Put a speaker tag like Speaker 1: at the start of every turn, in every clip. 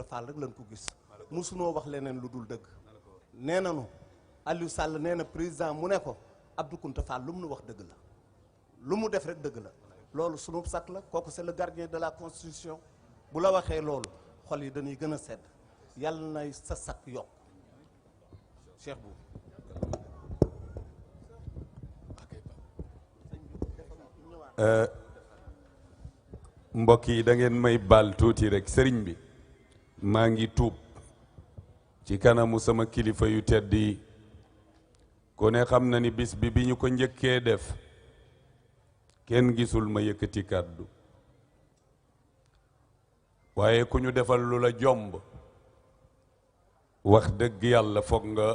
Speaker 1: Fall rek lañ ko gis musunoo wax leneen lu dul dëgg nee nañu Aliou Sall nee na président mu ne ko Abdou Kounta Fall lu mu nu wax dëgg la lu mu def rek dëgg la loolu sunu sakk la kooku c'est le gardien de la constitution bu la waxee loolu xol yi dañuy gën a sedd yàlla nay sa sakk yokk Cheikh Bou
Speaker 2: mbokk yi da ngeen may baal tuuti rek sëriñ bi maa ngi tuub ci kanamu sama kilifa yu tedd yi ku ne xam na ni bis bi ñu ko njëkkee def kenn gisul ma yëkkati kàddu waaye ku ñu defal lu la jomb wax dëgg yàlla foog nga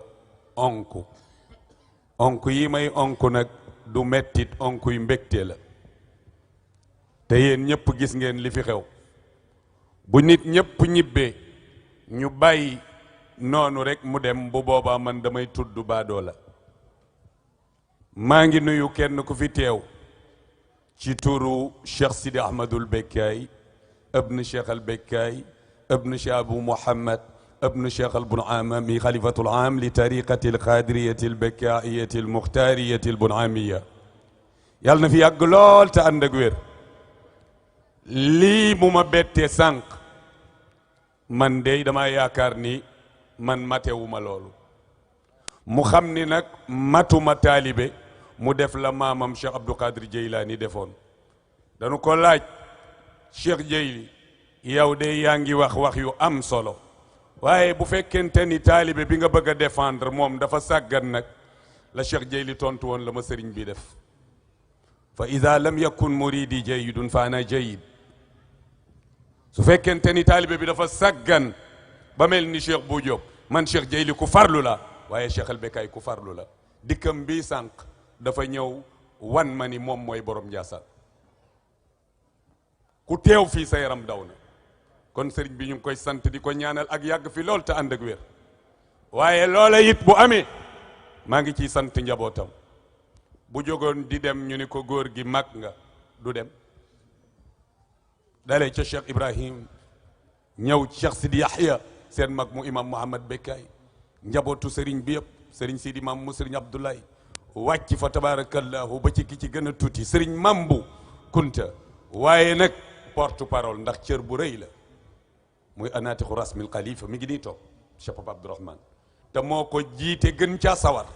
Speaker 2: onk yi may onk nag du mettit onk yu mbégte la te yéen ñëpp gis ngeen li fi xew bu nit ñëpp ñibbee ñu bàyyi noonu rek mu dem bu boobaa man damay tudd baadoo la maa ngi nuyu kenn ku fi teew ci turu Cheikh Sidi Ahmadul Bekkaay ibn Cheikh al Bekkaay ibn Cheikh Abou Mouhammad ibn Cheikh al Bunamami xalifatul am li tariqati al qadiriyati al bekkaayati al muxtaariyati al bunamiya yàlla na fi yàgg lool te ànd ak wér lii mu ma bettee sànq man dey dama yaakaar ni man matewuma loolu mu xam ni nag matuma taalibe mu def la maamam Cheikh Abdou Qadir Jeylaani defoon dañu ko laaj Cheikh Jeyli yow de yaa ngi wax yu am solo waaye bu fekkente ni taalibe bi nga bëgg a défendre moom dafa sàggan nag la Cheikh Jeyli tontu woon la ma sëriñ bi def fa ida lam yakun muridi jayidun fa ana jayid su fekkente ni taalibe bi dafa sàggan ba mel ni Cheikh Bou Diop man Cheikh Jeyli ku farlu la waaye Cheikh al Bekkaay ku farlu la dikkam bii sànq dafa ñëw wan ma ni moom mooy borom Njaasaan ku teew fii sa yaram daw na kon sëriñ bi ñu ngi koy sant di ko ñaanal ak yàgg fi lool te ànd ak wér waaye loola it bu amee maa ngi ciy sant njabootam bu jógoon di dem ñu ni ko góor gi mag nga du dem dalee ca Cheikh Ibrahim ñëw Cheikh Sidi Yahya seen mag mu imam Mouhamad Bekkaay njabootu sëriñ bi yëpp sëriñ Sidi Mam mu sëriñ Abdoulaye wàcc fa tabarakallahu ba ci ki ci gën a tuuti sëriñ Mambu Kunta waaye nag porte parole ndax cër bu rëy la muy anaatixu rasmil xalifa mi ngi nii toog Cheikh Papa Abdourahmane te moo ko jiite gën caa sawar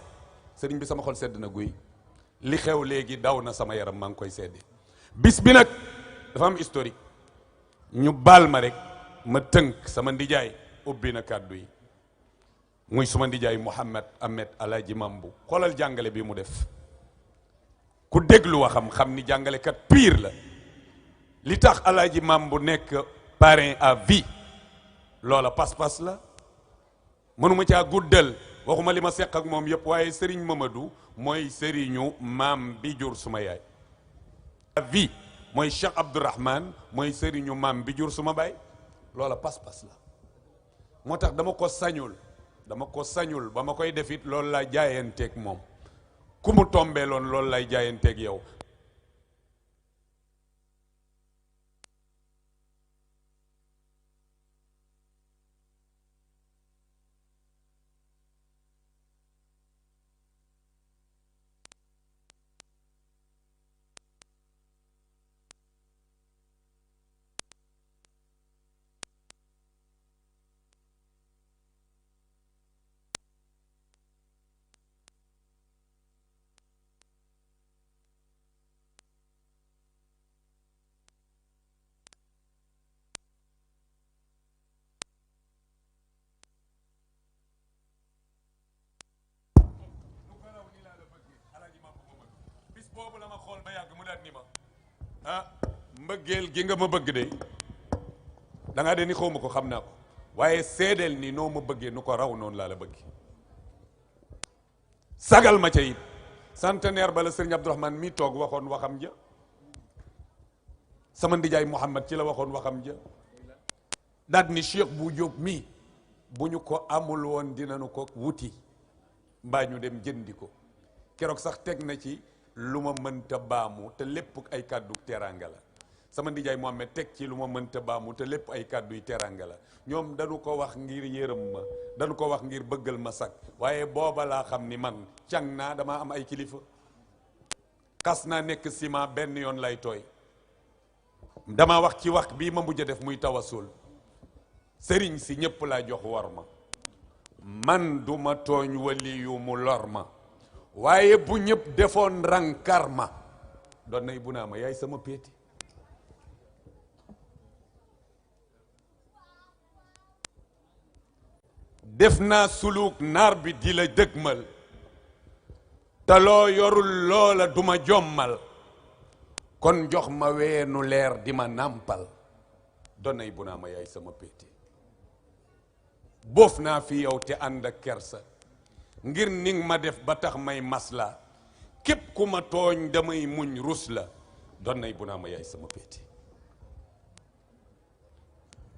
Speaker 2: sëriñ bi sama xol sedd na guy li xew léegi daw na sama yaram maa ngi koy sedde bis bi nag dafa am historique ñu baal ma rek ma tënk sama ndijaay ubbi na kàddu yi muy suma ndijaay Mouhamed Ahmed Alaaji Mambu xoolal jàngale bi mu def ku déglu waxam xam ni jàngalekat pire la li tax Alaaji Mambu nekk parrain à vie loola pas-pas la mënuma caa guddal waxuma li ma seq ak moom yëpp waaye Serigne Mamadou mooy Serigne maam bi jur suma yaay à vie mooy Cheikh Abdourahmane mooy Serigne maam bi jur suma baay loola pas-pas la moo tax dama ko sañul ba ma koy def it loolu laa jaayanteeg moom ku mu tombee loon loolu lay jaayanteeg yow boobu la ma xool ba yàgg mu daat ni ma ah mbëggeel gi nga ma bëgg de da ngaa de ni xaw ma ko xam naa ko waaye seedeel ni noo ma bëggee nu ko raw noonu laa la bëgg sagal ma ca it centenaire ba la sëriñ Abdourahmane mi toog waxoon waxam ja sama ndijaay Mouhamad ci la waxoon waxam ja daat ni Cheikh Bou Diop mi bu ñu ko amul woon dinañu ko wuti mbaa ñu dem jëndi ko keroog sax teg na ci lu ma mënta baamu te lépp ay kàddu teraanga la sama ndijaay Mohamed teg ci lu ma mënta baamu te lépp ay kàddu yu teranga la ñoom dañu ko wax ngir yërëm ma dañu ko wax ngir bëggal ma sag waaye booba laa xam ni man càng naa dama am ay kilifa xas naa nekk ciment benn yoon lay tooy dama wax ci wax bii ma mujj a def muy tawasul sëriñ si ñëpp laa jox war ma man duma tooñ wali yu mu lor ma waaye bu ñëpp defoon rankar ma doon nay bu naa ma yaay sama péeti def naa suluk naar bi di la dëgmal te loo yorul loola duma jommal kon jox ma weenu leer di ma nàmpal doon nay bu naa ma yaay sama péeti boof naa fi yow te ànd ak kersa ngir ning ma def ba tax may masla képp ku ma tooñ damay muñ rus la doon nay bu naa ma yaay sama péeti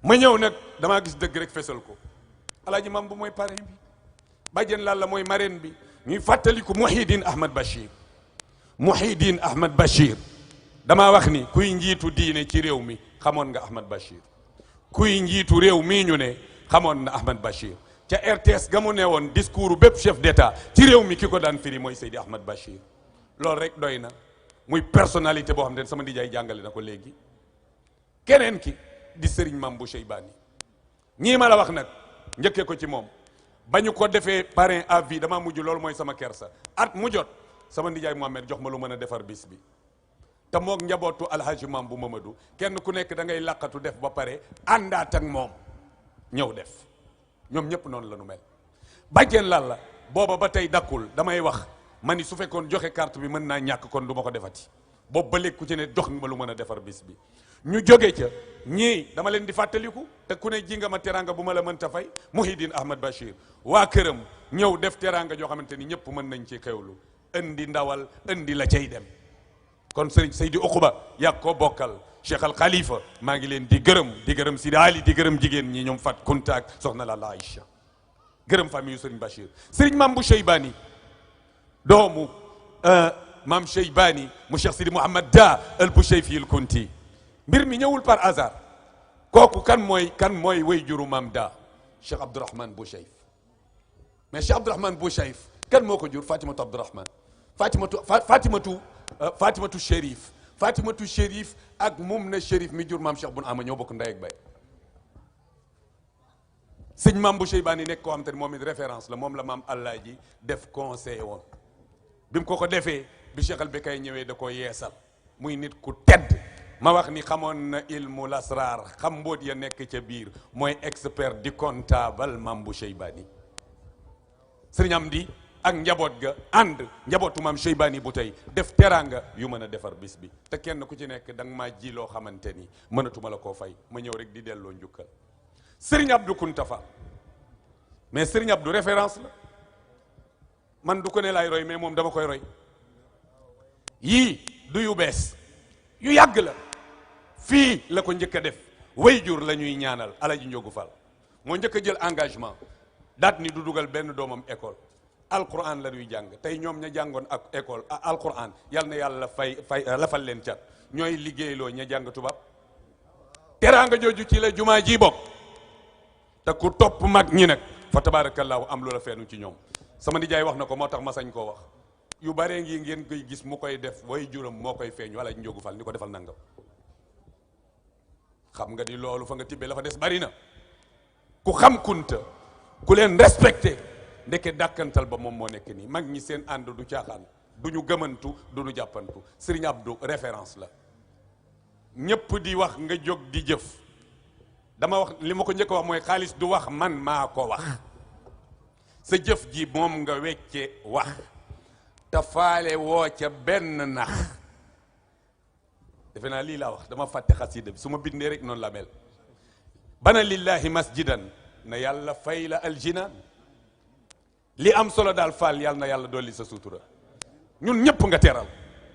Speaker 2: ma ñëw nag damaa gis dëgg rek fesal ko alaaji mam bu mooy parrain bi bàjjen Lalla mooy marraine bi ñuy fàttaliku Mouhidine Ahmad Bachir Mouhidine Ahmad Bachir damaa wax ni kuy njiitu diine ci réew mi xamoon nga Ahmad Bachir kuy njiitu réew mii ñu ne xamoon na Ahmad Bachir ca RTS ga mu ne woon discours bépp chef d'état ci réew mi ki ko daan firi mooy Seydi Ahmad Bachir loolu rek doy na muy personnalité boo xam ne sama nijaay jàngale na ko léegi keneen ki di Serigne Mame Bou Cheybani ñii ma la wax nag njëkkee ko ci moom ba ñu ko defee parrain à vie dama mujj loolu mooy sama kersa at mu jot sama nijaay Mohamed jox ma lu mën a defar bis bi te moog njabootu alhaji Mame Bou Mamadou kenn ku nekk da ngay laqatu def ba pare àndaat ak moom ñëw def ñoom ñëpp noonu la nu mel bàjjen Lalla booba ba tey dakkul damay wax ma ni su fekkoon joxe carte bi mën naa ñàkk kon du ma ko defati boobu ba léegi ku ci ne jox nga ma lu mën a defar bis bi ñu jóge ca ñii dama leen di fàttaliku te ku ne ji nga ma teranga bu ma la mënta fay Mouhidine Ahmad Bachir waa këram ñëw def teranga joo xamante ni ñëpp mën nañ ci xewlu indi ndawal indi la cay dem kon sëriñ Seydi Okuba yàgg ko bokkal Cheikh Al Khalifa maa ngi leen di gërëm Sidi Ali di gërëm jigéen ñi ñoom Fat Kuntaak soxna Lalla Aïcha gërëm famille yu sëriñ Bachir sëriñ Mame Bou Cheybani doomu Mame Cheybani mu Cheikh Sidi Mouhamad Da al Boucheyfi al Kunti mbir mi ñëwul par hasard kooku kan mooy way juru Mame Da Cheikh Abdourahmane Boucheyf mais Cheikh Abdourahmane Boucheyf kan moo ko jur Fatimatu Abdourahmane Fatimatu Chérif Fatimatu Chérif ak moom na Chérif mi jur maam Cheikh Bun Ama ñoo bokk ndey ak bay sëñ Mame Bou Cheybani nekk koo xam te ne moom it référence la moom la maam Allah ji def conseil woon bi mu ko defee bi Cheikh al Bekay ñëwee da ko yeesal muy nit ku tedd ma wax ni xamoon na ilmu lasrar xam mbóot ya nekk ca biir mooy expert di comptable Mame Bou Cheybani sëriñ Amdi ak njaboot ga ànd njabootu Mame Cheybani bu tey def teraanga yu mën a defar bis bi te kenn ku ci nekk da nga maa ji loo xamante ni mënatuma la koo fay ma ñëw rek di delloo njukkal Serigne Abdou Kuntafa mais Serigne Abdou référence la man du ko ne laay roy mais moom dama koy roy yii du yu bees yu yàgg la fii la ko njëkk a def wayjur la ñuy ñaanal Alaji Njogu Fall moo njëkk a jël engagement daat ni du dugal benn doomam école alquran la ñuy jàng tey ñoom ña jàngoon ak école alquran yal na yàlla fay lafal leen cat ñooy liggéeyloo ña jàng tubaab teraanga jooju ci la jumaa ji bokk te ku topp mag ñi nag fa tabaarakallaahu am lu la feenu ci ñoom sama nijaay wax na ko moo tax ma sañ koo wax yu bare ngi ngeen koy gis mu koy def way juram moo koy feeñ wala njógu fal ni ko defal nangam xam nga di loolu fa nga tibbee la fa des bari na ku xam kunta ku leen respecté ndeke dàkkantal ba moom moo nekk nii mag ñi seen ànd du caaxaan du ñu gëmantu du ñu jàppantu Serigne Abdou référence la ñëpp di wax nga jóg di jëf dama wax li ma ko njëkk a wax mooy xaalis du wax man maa ko wax sa jëf ji moom nga wecce wax te faale woo ca benn nax defe naa lii laa wax dama fàtte xasida bi su ma bindee rek noonu la mel bana lillahi masjidan na yàlla fay la aljinaan li am solo daal faal yàlla na yàlla dolli sa sutura ñun ñëpp nga teral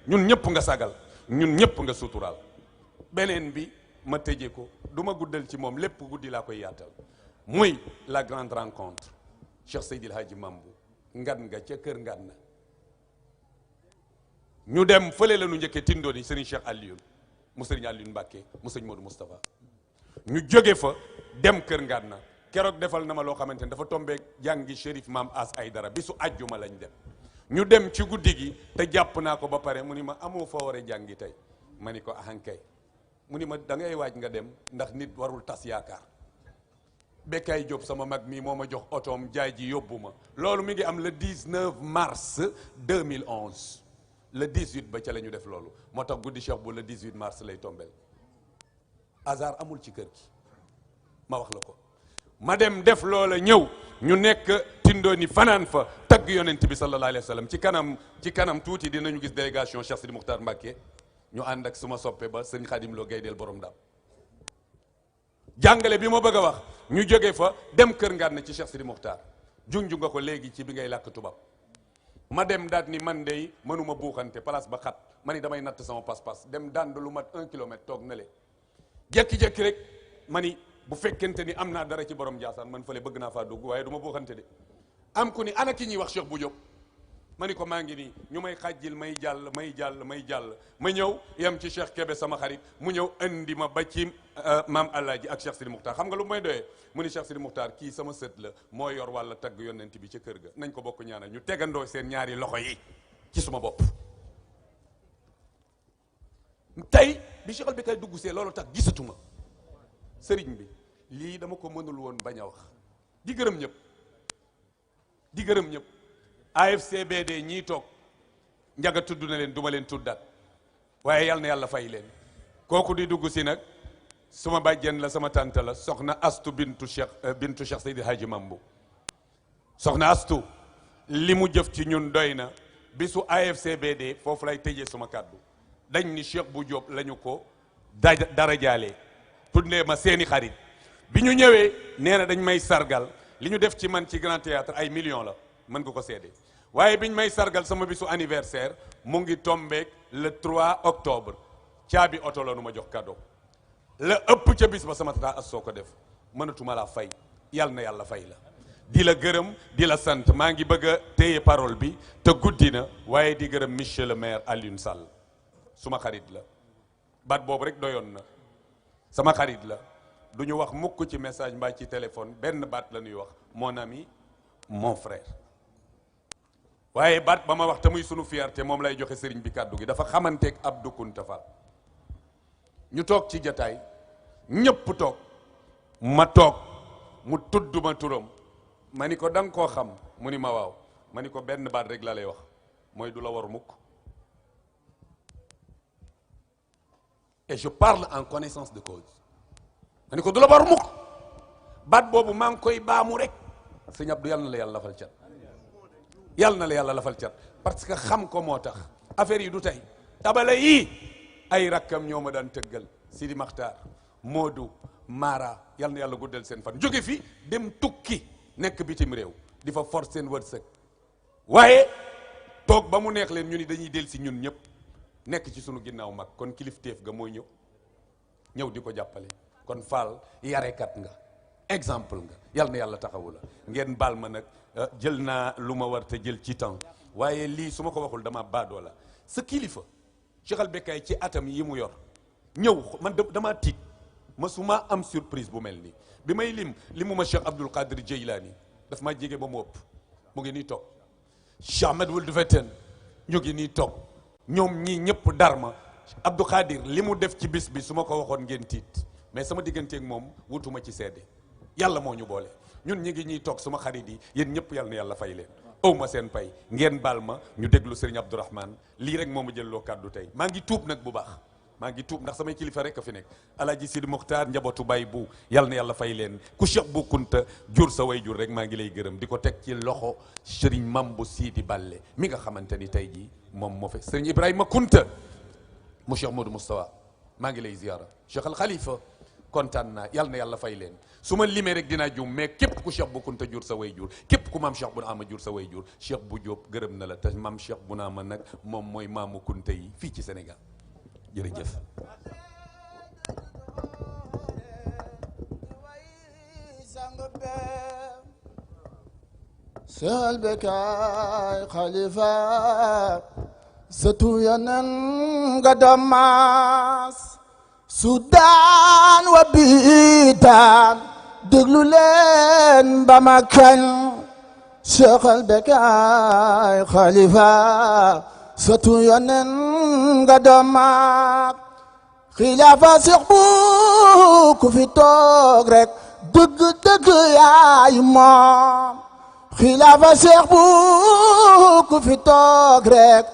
Speaker 2: ñun ñëpp nga sagal ñun ñëpp nga suturaal beneen bi ma tëjee ko du ma guddal ci moom lépp guddi laa koy yaatal muy la grande rencontre Cheikh Seydil Hadji Mame Bou ngan nga ca kër ngan na ñu dem fële la nu njëkkee tindoo ni Serigne Cheikh Alioune mu sëriñ Aliou Mbacke mu sëriñ Modou Moustapha ñu jóge fa dem Kër Ngànna keroog defal na ma loo xamante ne dafa tombeek jàngi Chérif Maam As Aydara bisu àjjuma lañ dem ñu dem ci guddi gi te jàpp naa ko ba pare mu ni ma amoo foo war a jàngi tey ma ni ko ahankay mu ni ma da ngay waaj nga dem ndax nit warul tas yaakaar Bekkaay Diop sama mag mi moo ma jox otoom jaay ji yóbbu ma loolu mi ngi am le 19 mars 2011 le 18 ba ca la ñu def loolu moo tax guddi Cheikh bu le 18 mars lay tombel hasard amul ci kër gi ma wax la ko ma dem def loola ñëw ñu nekk tindooni fanaan fa tagg yonent bi sallallahu alayhi wa sallam ci kanam tuuti dinañu gis délégation Cheikh Sidi Moukhtar Mbacké ñu ànd ak suma soppe ba sëñ Khadim Lo Gaydel borom daam jàngale bi ma bëgg a wax ñu jóge fa dem Kër Ngànna ci Cheikh Sidi Moukhtar junju nga ko léegi ci bi ngay làkk tubaab ma dem daat ni man dey mënuma buuxante place ba xat ma ni damay natt sama pas-pas dem dand lu mat 1 kilomètre toog na le jekki-jekki rek ma ni bu fekkente ni am naa dara ci borom Ndiassane man fële bëgg naa faa dugg waaye du ma buuxante de am ku ni ana ki ñuy wax Cheikh bu Diop ma ni ko maa ngi nii ñu may xàjjil may jàll ma ñëw yem ci Cheikh Kébé sama xarit mu ñëw indi ma ba ci maam Alaaji ak Cheikh Sidi Moukhtar xam nga lu may doyee mu ni Cheikh Sidi Moukhtar kii sama sët la moo yor walla tagg yonent bi ca kër ga nañ ko bokk ñaanal ñu tegandoo seen ñaari loxo yi ci suma bopp tey bi Cheikh bi kay dugg see loolu tax gisatuma sëriñ bi lii dama ko mënul woon bañ a wax di gërëm ñëpp AFCBD ñii toog njaga tudd na leen duma leen tuddaat waaye yal na yàlla fay leen kooku di dugg si nag suma bàjjen la sama tante la soxna astu bintu Cheikh Seydi Hadji Mambu soxna astu li mu jëf ci ñun doy na bisu AFCBD foofu lay tëjee suma kàddu dañ ni Cheikh bu Diop lañu ko dara jaalee tuddee ma seeni xarit bi ñu ñëwee nee na dañ may sargal li ñu def ci man ci Grand Théâtre ay millions la mën nga ko seede waaye biñ may sargal sama bisu anniversaire mu ngi tombeek le 3 octobre caabi oto la nu ma jox cadeau la ëpp ca bis ba sama tata as soo ko def mënatuma laa fay yal na yàlla fay la di la gërëm di la sant maa ngi bëgg a téye parole bi te guddi na waaye di gërëm monsieur le maire Alioune Sall suma xarit la baat boobu rek doyoon na sama xarit la du ñu wax mukk ci message mbaa ci téléphone benn baat la ñuy wax mon ami mon frère waaye baat ba ma wax te muy sunu fierté moom lay joxe sëriñ bi kàddu gi dafa xamanteeg Abdou Kounta Fall ñu toog ci jataay ñëpp toog ma toog mu tudd ma turam ma ni ko da nga koo xam mu ni ma waaw ma ni ko benn baat rek la lay wax mooy du la war mukk et je parle en connaissance de cause ma ni ko du la war mukk baat boobu maa ngi koy baamu rek sëñ Abdou yàlla na la yàlla lafal cat yàlla na la yàlla lafal cat parce que xam ko moo tax affaire yi du tey tabala yii ay rakkam ñoo ma daan tëggal Sidi Makhtar Modou Mara yàlla na yàlla guddal seen fan jóge fi dem tukki nekk bitim réew di fa force seen wërsëg waaye toog ba mu neex leen ñu ni dañuy del si ñun ñëpp nekk ci sunu ginnaaw mag kon kilifteef ga mooy ñëw di ko jàppale kon Fall yarekat nga exemple nga yàlla na yàlla taxawu la ngeen baal ma nag jël naa lu ma war te jël ci temps waaye lii su ma ko waxul dama baadoo la sa kilifa Cheikh Al Bekkay ci atam yi mu yor ñëw man damaa tiit ma su ma am surprise bu mel nii bi may limu ma Cheikh Abdoul Qadir Jeylaani daf ma jege ba mu ëpp mu ngi nii toog Cheikh Ahmed Wuld Vetten ñu ngi nii toog ñoom ñii ñëpp darma Abdou Qadir li mu def ci bis bi su ma ko waxoon ngeen tiit mais sama digganteeg moom wutuma ci seede yàlla moo ñu boole ñun ñi ngi ñuy toog suma xarit yi yéen ñëpp yàlla na yàlla fay leen aw ma seen pay ngeen baal ma ñu déglu Serigne Abdourahmane lii rek moo ma jël loo kàddu tey maa ngi tuub nag bu baax maa ngi tuub ndax samay kilifa rek a fi nekk Alaaji Sidi Mokhtar njabootu Baye bu yàlla na yàlla fay leen ku Cheikh bu Kunta jur sa way jur rek maa ngi lay gërëm di ko teg ci loxo Serigne Mambu Sidi Balle mi nga xamante ni tey jii moom moo fe Serigne Ibrahima Kunta mu Cheikh Modou Moustapha maa ngi lay ziyaara Cheikh Al Khalifa kontaan naa yàlla na yàlla fay leen su ma limee rek dinaa juum mais képp ku Cheikh bu Kunta jur sa way jur képp ku maam Cheikh bu Naama jur sa way jur Cheikh bu Diop gërëm na la te maam Cheikh bu Naama nag moom mooy maamu Kunta yi fii ci Sénégal jërëjëf.
Speaker 3: Cheikh Al Bekkay Khalifa sëtu Yonent nga Damas Sudan wa biitaan déglu leen ba ma kañ Cheikh al Bekkay Khalifa sëtu yonen nga doomaak xilaafa Cheikh bu ku fi toog rek dëgg dëgg yaay moom xilaafa Cheikh bu ku fi toog rek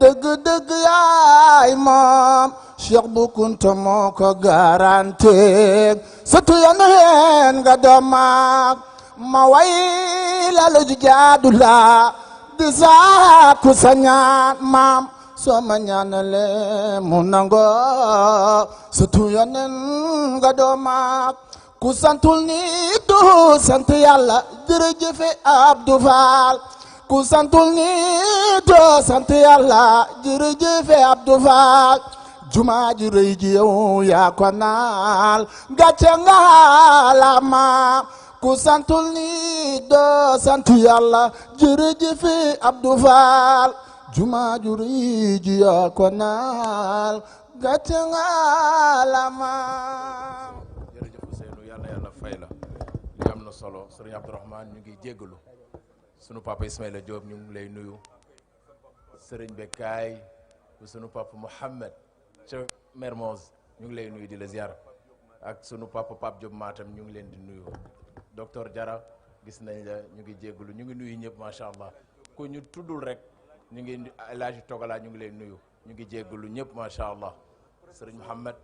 Speaker 3: dëgg dëgg yaay moom Cheikh bu Kunta moo ko garanti sëtu yonen nga doomaak ma way la lu jaadu la di saaku sa ñaan maam soo ma ñaanale mu nango sëtu yonen nga doomaak ku santul ni du sant yàlla jërëjëfe Abdou Fall ku santul ni du sant yàlla jërëjëfe Abdou Fall jumaa ji rëy ji yow yaa ko naal gàcce nga la maam ku santul ni doo sant yàlla jërëjëfe Abdou Fall jumaa ju rëy ji yaa ko naal gàcce nga la maam.
Speaker 4: jërëjëf Ousseynou yàlla fay la li am na solo sëriñ Abdourahmane ñu ngi jéggalu sunu papa Ismaïla Diop ñu ngi lay nuyu sëriñ Bekkay sunu papa Mouhamed ca Mermoz ñu ngi lay nuyu di la ziar ak sunu papa Pape Diop Matam ñu ngi leen di nuyu docteur Diarra gis nañ la ñu ngi jéggalu ñu ngi nuyu ñëpp macha allah ku ñu tuddul rek ñu ngi El Hadj Togala ñu ngi lay nuyu ñu ngi jéggalu ñëpp macha allah sëriñ Mouhamed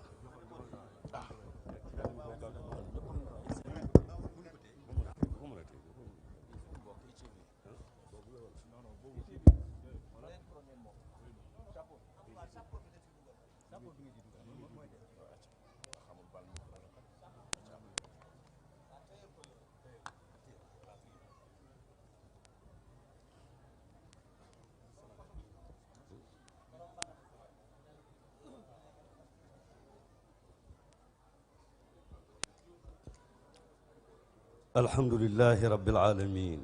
Speaker 5: الحمد لله رب العالمين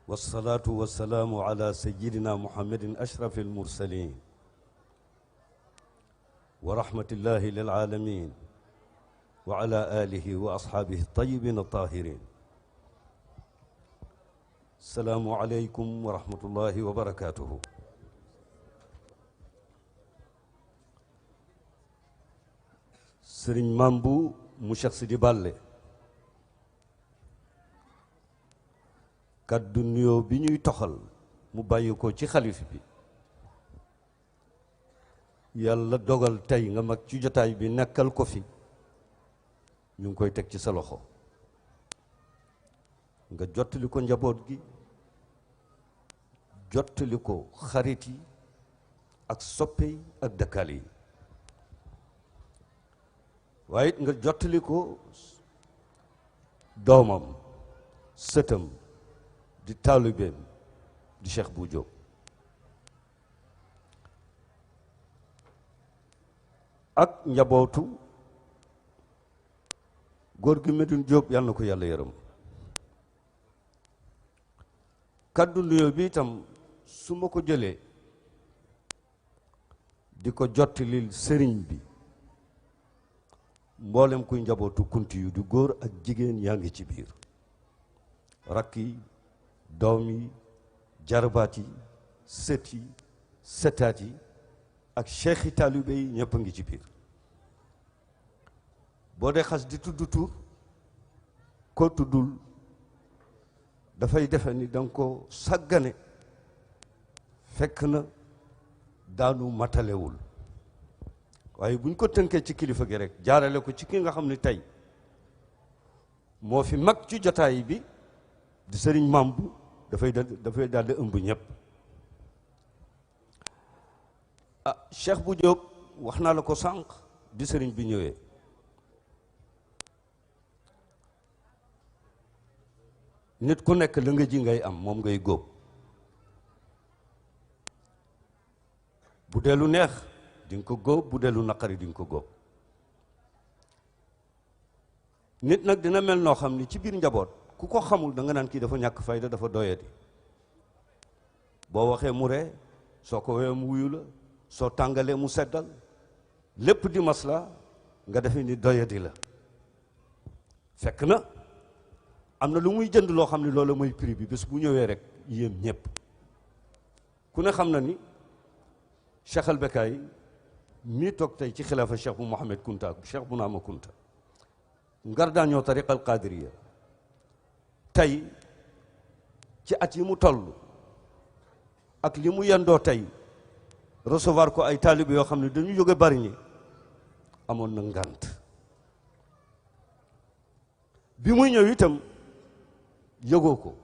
Speaker 5: والصلاة والسلام على سيدنا محمد أشرف المرسلين ورحمة الله للعالمين وعلى آله وأصحابه الطيبين الطاهرين السلام عليكم ورحمة الله وبركاته sëriñ Mambu mu Cheikh Sidi Ballé kaddu nuyoo bi ñuy toxal mu bàyyi ko ci xalif bi yàlla dogal tey nga mag ci jotaay bi nekkal ko fi ñu ngi koy teg ci sa loxo nga jottali ko njaboot gi jottali ko xarit yi ak soppe yi ak dëkkaale yi waaye it nga jottali ko doomam sëtam di taalibeem di Cheikh Bou Diop ak njabootu góor gi Medoune Diop yàlla na ko yàlla yërëm kaddu nuyoo bi itam su ma ko jëlee di ko jottalil sëriñ bi mboolem kuy njabootu kunti yu di góor ak jigéen yaa ngi ci biir rakk yi doom yi jarbaat yi sët yi sëtaat yi ak cheikh yi taalibe yi ñëpp a ngi ci biir boo dee xas di tudd tur koo tuddul dafay defe ni danga ko sàggane fekk na daanu matalewul waaye bu ñu ko tënkee ci kilifa gi rek jaarale ko ci ki nga xam ne tey moo fi mag ci jotaay bi di sëriñ Mambu dafay daal di ëmb ñëpp ah Cheikh Bou Diop wax naa la ko sànq bi sëriñ bi ñëwee nit ku nekk la nga ji ngay am moom ngay góob bu dee lu neex di nga ko góob bu dee lu naqari di nga ko góob nit nag dina mel noo xam ni ci biir njaboot ku ko xamul da nga naan kii dafa ñàkk fayda dafa doyadi boo waxee mu ree soo ko woowee mu wuyu la soo tàngalee mu seddal lépp di masla nga defee ni doyadi la fekk na am na lu muy jënd loo xam ne loolu mooy prix bi bés bu ñëwee rek yéem ñëpp ku ne xam na ni Cheikh al Bekkay mii toog tey ci xilaafa Cheikh bu Mouhamed Kunta Cheikh bu Naama Kunta ngar daa ñoo tariqa al qadiriya tey ci at yi mu toll ak li mu yendoo tey recevoir ko ay taalibe yoo xam ne dañu jóge bari ñi amoon na ngànt bi muy ñëw itam yëgoo ko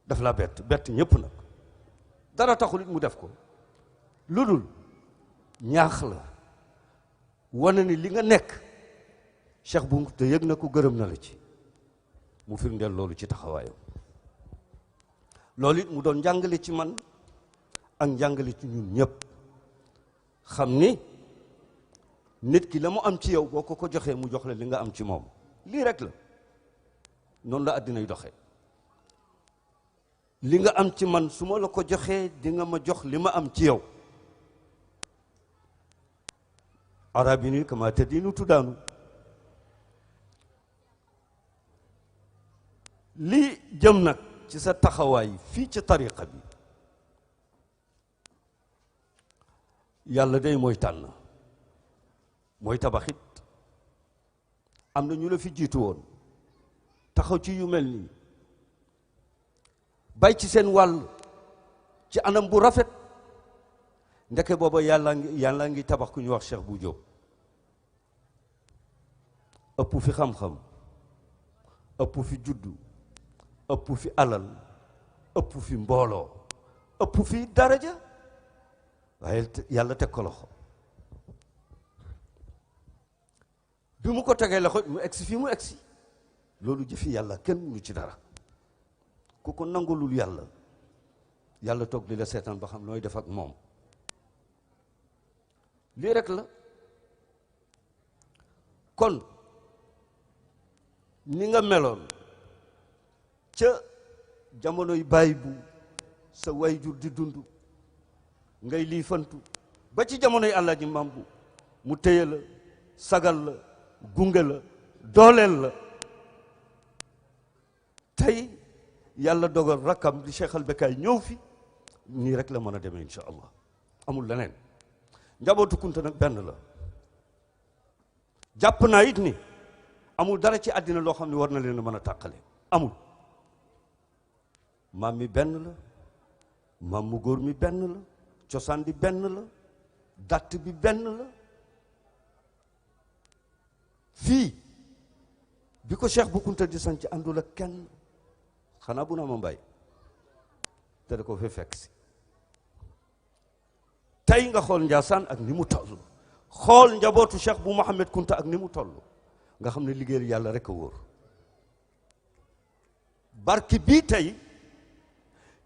Speaker 5: daf la bett ñëpp nag dara taxul it mu def ko lu dul ñaax la wane ni li nga nekk Cheikh bu te yëg na ko gërëm na la ci mu firndeel loolu ci taxawaayam loolu it mu doon njàngale ci man ak njàngale ci ñun ñëpp xam ni nit ki la mu am ci yow boo ko joxee mu jox la li nga am ci moom lii rek la noonu la àddina yi doxee li nga am ci man su ma la ko joxee di nga ma jox li ma am ci yow arab yi ni kama tadinu tudaanu li jëm nag ci sa taxawaay fii ci tariqa bi yàlla day mooy tànn mooy tabaxit am na ñu la fi jiitu woon taxaw ci yu mel nii bay ci seen wàll ci anam bu rafet ndeke booba yàlla ngi tabax ku ñu wax Cheikh bu Diop ëpp fi xam-xam ëpp fi juddu ëpp fi alal ëpp fi mbooloo ëpp fi daraja waaye yàlla teg ko loxo bi mu ko tegee loxo mu egsi fii mu egsi loolu jëfi yàlla kenn mënu ci dara ku ko nangulul yàlla toog di la seetaan ba xam nooy def ak moom lii rek la kon ni nga meloon ca jamonoy baay bu sa wayjur di dund ngay lii fantu ba ci jamonoy Alaaji Maam bu mu téye la sagal la gunge la dooleel la tey yàlla dogal rakkam di Cheikh al Bekkay ñëw fi nii rek la mën a demee insha allah amul leneen njabootu Kunta nag benn la jàpp naa it ni amul dara ci àddina loo xam ne war na leen a mën a tàqale amul maam mi benn la maam mu góor mi benn la cosaan bi benn la datt bi benn la fii bi ko Cheikh bu Kunta di sanc àndul ak kenn xanaa bu naa ma mbay te da ko fi fekk si tey nga xool Njaasaan ak ni mu toll xool njabootu Cheikh bu Mouhamed Kunta ak ni mu toll nga xam ne liggéeyal yàlla rek a wóor barki bii tey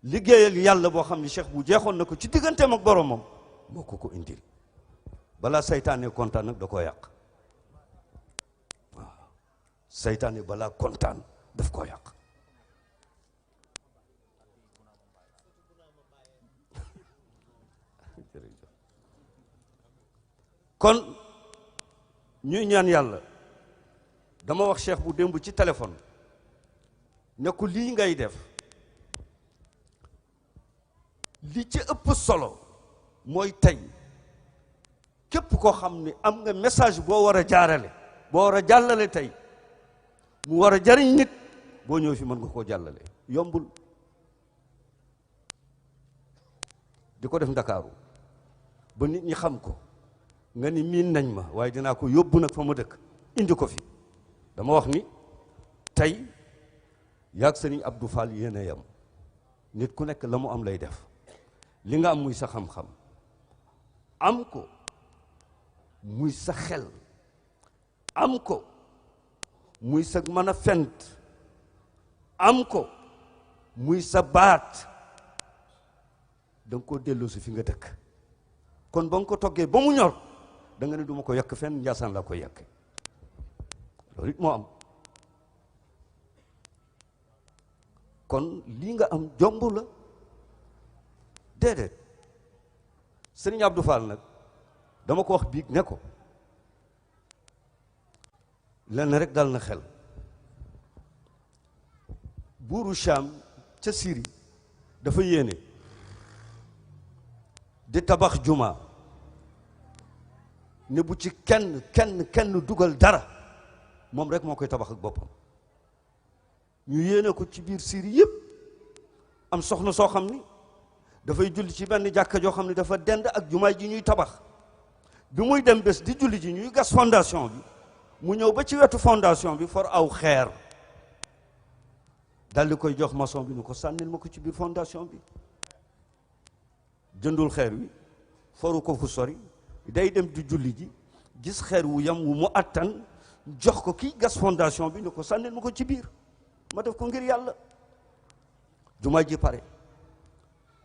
Speaker 5: liggéeyal yàlla boo xam ne Cheikh bu jeexoon na ko ci digganteem ak boromam moo ko ko indil balaa saytaane kontaan nag da koo yàq waaw saytaane balaa kontaan daf koo yàq kon ñuy ñaan yàlla dama wax Cheikh bu démb ci téléphone ne ko lii ngay def li ci ëpp solo mooy tey képp koo xam ni am nga message boo war a jaarale boo war a jàllale tey mu war a jariñ nit boo ñëw fi mën nga koo jàllale yombul di ko def Ndakaaru ba nit ñi xam ko nga ni miin nañ ma waaye dinaa ko yóbbu nag fa ma dëkk indi ko fi dama wax ni tey yaag Sëriñ Abdou Fall yéen a yem nit ku nekk la mu am lay def li nga am muy sa xam-xam am ko muy sa xel am ko muy sa mën a fent am ko muy sa baat da nga koo delloo si fi nga dëkk kon ba nga ko toggee ba mu ñor da nga ne duma ko yàq fenn Njaasaan laa koy yàq loolu it moo am kon lii nga am jomb la déedéet Sëriñ Abdou Fall nag dama ko wax biig ne ko lenn rek dal na xel. buuru Cham ca Syrie dafa yéene di tabax juma ne bu ci kenn dugal dara moom rek moo koy tabax ak boppam. ñu yéene ko ci biir Syrie yëpp am soxna soo xam ni dafay julli ci benn jàkka joo xam ne dafa dend ak jumaay ji ñuy tabax. bi muy dem bés di julli ji ñuy gas fondation bi mu ñëw ba ci wetu fondation bi for aw xeer dal di koy jox maçon bi ni ko sànnil ma ko ci biir fondation bi. jëndul xeer wi foru ko fu sori day dem di julli ji gis xeer wu yam wu mu attan jox ko kii gas fondation bi ni ko sànnil ma ko ci biir ma def ko ngir yàlla. jumaa ji pare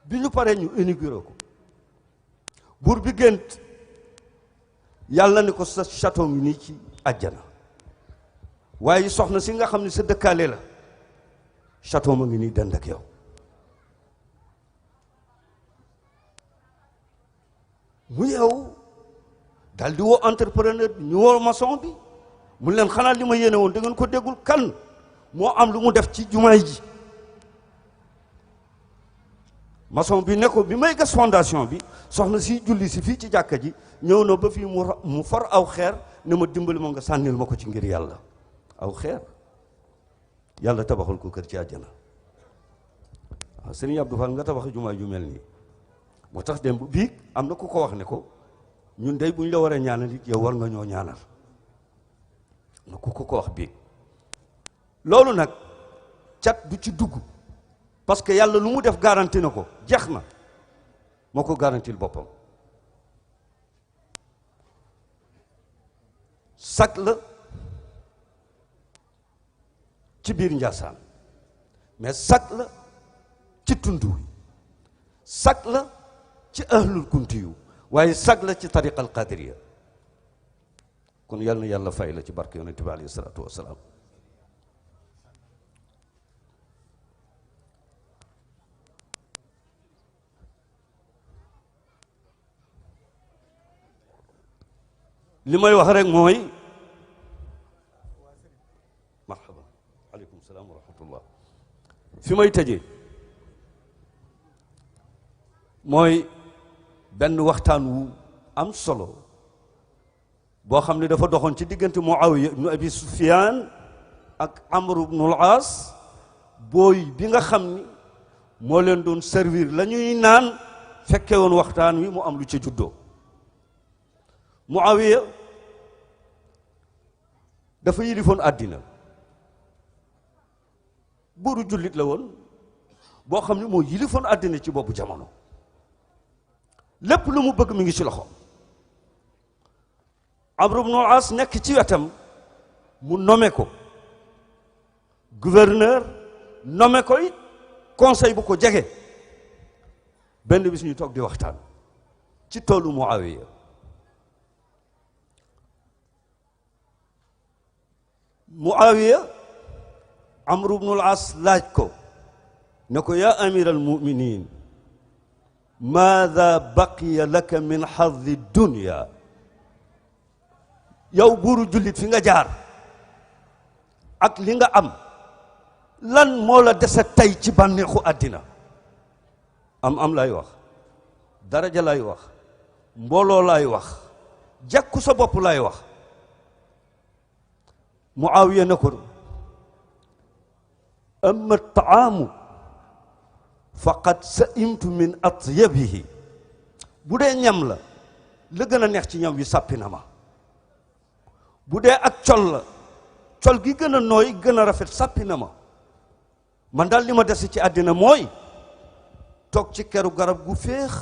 Speaker 5: bi ñu paree ñu inauguré ko buur bi gént yàlla ni ko sa château ngi nii ci àjjana waaye soxna si nga xam ne sa dëkkaale la château ma ngi nii dend ak yow. mu yow daal di woo entrepreneur bi ñu woo maçon bi mu leen xanaa li ma yéene woon da ngeen ko déggul kan moo am lu mu def ci jumaay ji. maçon bi ne ko bi may gas fondation bi soxna si julli si fii ci jàkka ji ñëw na ba fii mu for aw xeer ne ma dimbali ma nga sànnil ma ko ci ngir yàlla. aw xeer yàlla tabaxul ko kër ci àjjana. waaw Sëriñ Abdou Fall nga tabax jumaa ju mel nii moo tax dem bu bii am na ku ko wax ne ko ñun dey bu ñu la war a ñaanal it yow war nga ñoo ñaanal. na ku ko wax bii loolu nag cat du ci dugg. parce que yàlla lu mu def garanti na ko jeex na moo ko garantil boppam. sag la ci biir Njaasaan mais sag la ci tund wi sag la ci ahlul kunti yu waaye sag la ci tariqa al qadiriya. kon yàlla na yàlla fay la ci barke yonente bi alayhi salaatu wasalaam. li may wax rek mooy marhaba aleykum salaam wa rahmatullah fi may tëjee mooy benn waxtaan wu am solo boo xam ne dafa doxoon ci diggante Muawiya ibnu Abi Sufyaan ak Amr ibnu al-Aas booy bi nga xam ni moo leen doon servir la ñuy naan fekke woon waxtaan wi mu am lu ca juddoo. Muawiya dafa yilifoon àddina buuru jullit la woon boo xam ne moo yilifoon àddina ci boobu jamono lépp lu mu bëgg mi ngi ci loxo. Amr ibn al-As nekk ci wetam mu nommé ko gouverneur nommé ko it conseil bu ko jege. benn bis ñu toog di waxtaan ci toolu Muawiya. Muawiya Amr ibn al-As laaj ko ne ko yaa amir al-muminin maada baqiya laka min xaddi dunya. yow buuru jullit fi nga jaar ak li nga am lan moo la dese tey ci bànneexu àddina. am lay wax daraja lay wax mbooloo lay wax jekku sa bopp lay wax. Muawiya ne ko amma taamu faqad saimtu min atyabihi. bu dee ñam la gën a neex ci ñam wi sàppi na ma. bu dee ak col la col gi gën a nooy gën a rafet sàppi na ma. man daal li ma dese ci àddina mooy toog ci keru garab gu féex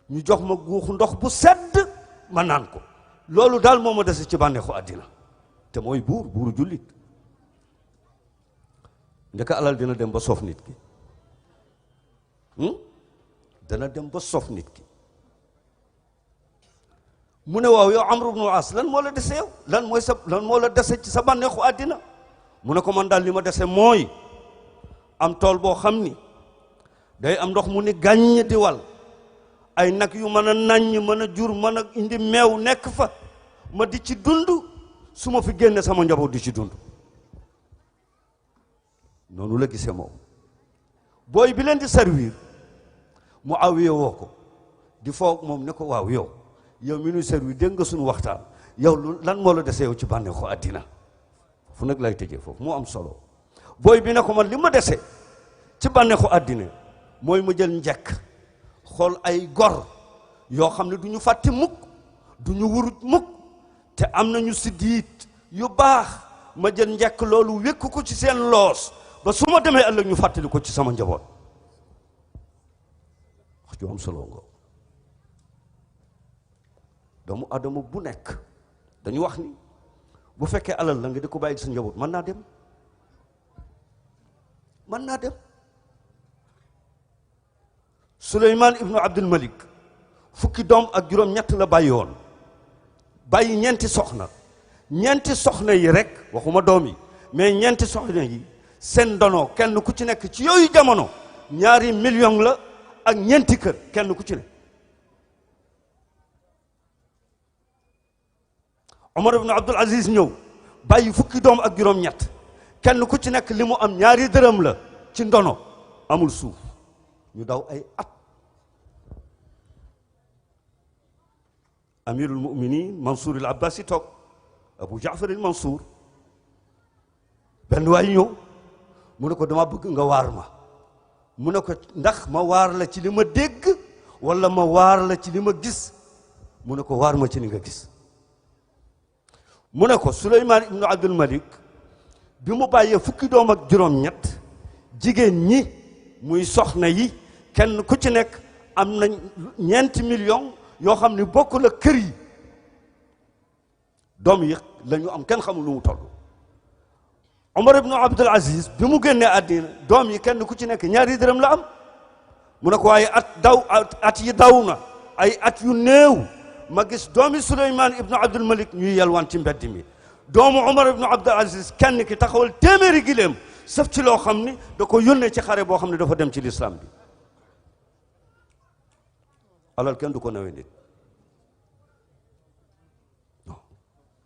Speaker 5: ñu jox ma guuxu ndox bu sedd ma naan ko. loolu daal moo ma dese ci bànneexu àddina te mooy buuru jullit. ndeka alal dina dem ba soof nit ki dana dem ba soof nit ki. mu ne waaw yow Amr ibn al-As lan moo la dese yow lan moo la dese ci sa bànneexu àddina. mu ne ko man daal li ma dese mooy am tool boo xam ni day am ndox mu ni gàññ di wal ay nag yu mën a naññ mën a jur mën a indi meew nekk fa ma di ci dund su ma fi génne sama njaboot di ci dund noonu la gisee moom booy bi leen di servir mu Muawiya woo ko di foog moom ne ko waaw yow mi nuy servir dégg nga suñu waxtaan yow lan moo la dese yow ci bànneexu àddina fu nag lay tëjee foofu moo am solo booy bi ne ko man li ma dese ci bànneexu àddina mooy ma jël njekk xool ay gor yoo xam ne du ñu fàtte mukk du ñu wurut mukk te am nañu siddiit yu baax ma jël njekk loolu wékk ko ci seen loos ba su ma demee ëllëg ñu fàttali ko ci sama njaboot wax ju am solo nga doomu adama bu nekk dañu wax ni bu fekkee alal la nga di ko bàyyi sa njaboot mën naa dem Suleymaan ibnu Abdul Malik fukki doom ak juróom ñett la bàyyi woon bàyyi ñeenti soxna yi rek waxuma doom yi mais ñeenti soxna yi seen ndono kenn ku ci nekk ci yooyu jamono 2 millions la ak ñeenti kër kenn ku ci ne Omar ibnu Abdul Aziz ñëw bàyyi fukki doom ak juróom ñett kenn ku ci nekk li mu am 2 dërëm la ci ndono amul suuf ñu daw ay at amirul muminin Mansour al Abbasi toog Abu Jaafar al Mansour benn waay ñëw mu ne ko dama bëgg nga waar ma mu ne ko ndax ma waar la ci li ma dégg wala ma waar la ci li ma gis mu ne ko waar ma ci li nga gis mu ne ko Suleymaan ibnu Abdul Malik bi mu bàyyee fukki doom ak juróom ñett jigéen ñi muy soxna yi kenn ku ci nekk am na 4 millions yoo xam ne bokkul ak kër yi doom yi la ñu am kenn xamul lu mu toll Omar ibnu Abdul Aziz bi mu génnee àddina doom yi kenn ku ci nekk 2 dërëm la am mu ne ko waaye at yi daw na ay at yu néew ma gis doomi Suleymaan ibnu Abdul Malik ñuy yelwaan ci mbedd mi doomu Omar ibnu Abdul Aziz kenn ki taxawal 100 gileem sëf ci loo xam ni da ko yónnee ci xare boo xam ne dafa dem ci lislaam bi alal kenn du ko nawe nit non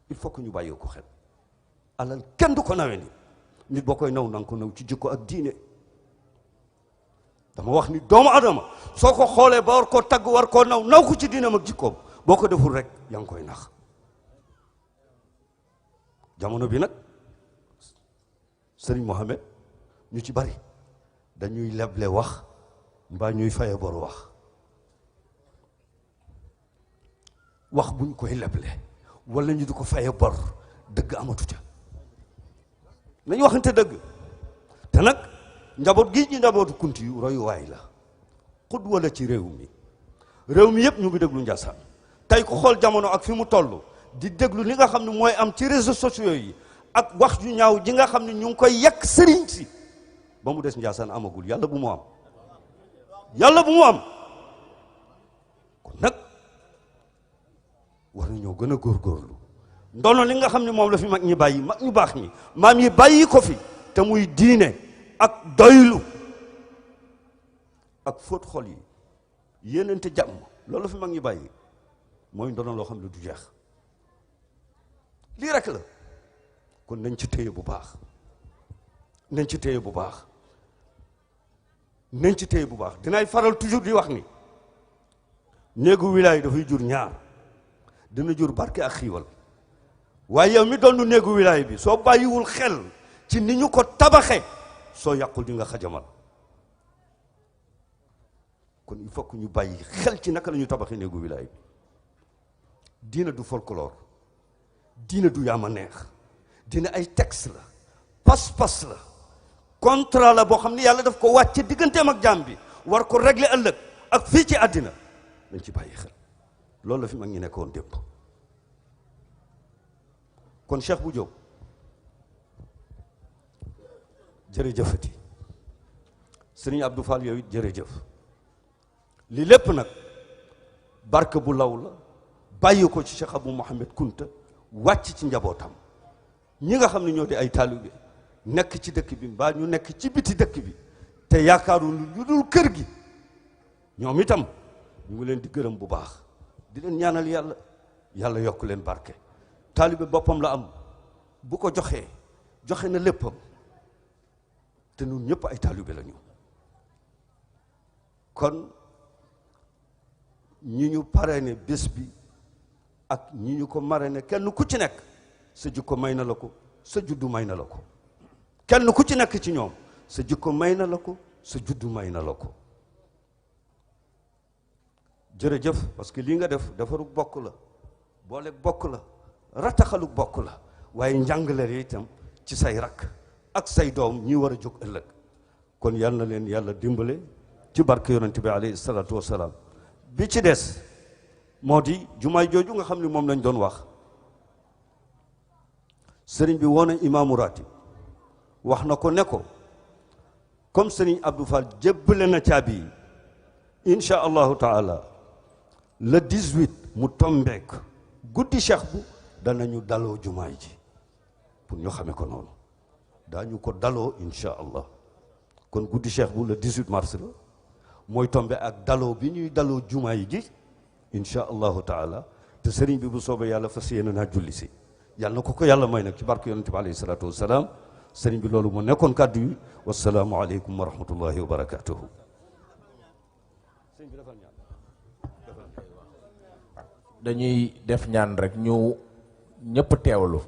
Speaker 5: il faut que ñu bàyyi ko xel alal kenn du ko nawe nit boo koy naw na nga ko naw ci jikko ak diine dama wax ni doomu adama soo ko xoolee ba war koo tagg war koo naw ko ci diinam ak jikkoom boo ko deful rek yaa ngi koy nax jamono bi nag Sëriñ Mohamed ñu ci bari dañuy leble wax mbaa ñuy faye bor wax buñ koy leble wala ñu di ko faye bor dëgg amatu ca nañu waxante dëgg te nag njaboot gi ñu njabootu kunti yu royuwaay la xudwa la ci réew mi yëpp ñu ngi déglu Njaasaan tey ko xool jamono ak fi mu toll di déglu li nga xam ne mooy am ci réseaux sociaux yi ak wax ju ñaaw ji nga xam ne ñu ngi koy yàq sëriñ si ba mu des Njaasaan amagul yàlla bu mu am kon nag war nañoo gën a góorgóorlu ndono li nga xam ne moom la fi mag ñi bàyyi mag ñu baax ñi maam yi bàyyi ko fi te muy diine ak doylu ak fóot xol yi yéenante jàmm loolu la fi mag ñi bàyyi mooy ndono loo xam ne du jeex lii rek la kon nañ ci téye bu baax nañ ci téye bu baax dinaay faral toujours di wax ni néegu wilaay dafay jur ñaar dina jur barke ak xiiwal waaye yow mi doon néegu wilaay bi soo bàyyiwul xel ci ni ñu ko tabaxe soo yàqul di nga xajamal kon il faut que ñu bàyyi xel ci naka la ñu tabaxe néegu wilaay bi diina du folklore diina du yaama neex diina ay texte la pas-pas la contrat la boo xam ne yàlla daf ko wàcce digganteem ak jaam bi war ko régler ëllëg ak fii ci àddina dañ ci bàyyi xel loolu la fi mag ñi nekkoon démb kon Cheikh bu Diop jërëjëfati Sëriñ Abdou Fall yow it jërëjëf li lépp nag barke bu law la bàyyi ko ci Cheikh Abou Mouhamed Kunta wàcc ci njabootam ñi nga xam ne ñoo di ay taalibe nekk ci dëkk bi mbaa ñu nekk ci biti dëkk bi te yaakaaru lu dul kër gi ñoom itam ñu ngi leen di gërëm bu baax di leen ñaanal yàlla yàlla yokk leen barke. taalibe boppam la am bu ko joxee joxe na léppam te ñun ñëpp ay taalibe lañu kon ñi ñu parrainé bés bi ak ñi ñu ko marraine kenn ku ci nekk sa jikko may na la ko sa juddu may na la ko kenn ku ci nekk ci ñoom sa jikko may na la ko sa juddu may na la ko jërëjëf parce que lii nga def defaru bokk la boole bokk la rataxalu bokk la waaye njàngale itam ci say rakk ak say doom ñi war a jóg ëllëg kon yal na leen yàlla dimbale ci barke yonent bi alayhi salaatu wasalaam bi ci des moo di jumaay jooju nga xam ne moom lañ doon wax sëriñ bi woon na imaamu ratib wax na ko ne ko comme sëriñ Abdou Fall jébbale na caabi yi incha allahu taala le 18 mu tombeek guddi cheikh bu danañu daloo jumaay ji pour ñu xamee ko noonu daañu ko daloo incha allah kon guddi cheikh bu le 18 mars la mooy tombe ak daloo bi ñuy daloo jumaay ji incha allahu taala te sëriñ bi bu soobee yàlla fas yéene naa julli si yàlla na ko yàlla may nag ci barke yonent bi alayhi salaatu wasalaam sëriñ bi loolu moo nekkoon kàddu yi wasalaamu aleykum wa rahmatullahi wa barakatuhu.
Speaker 4: dañuy def ñaan rek ñu ñëpp teewlu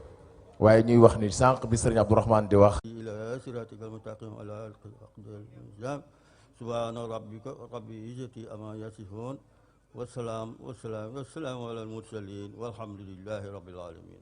Speaker 4: waaye ñuy wax ni sànq bi sëriñ Abdourahmane di wax
Speaker 6: ila siratika almustaqim ala aqdal subhana rabbika rabbil izzati amma yasifun wasalaam ala almursalin walhamdulillahi rabbil alamin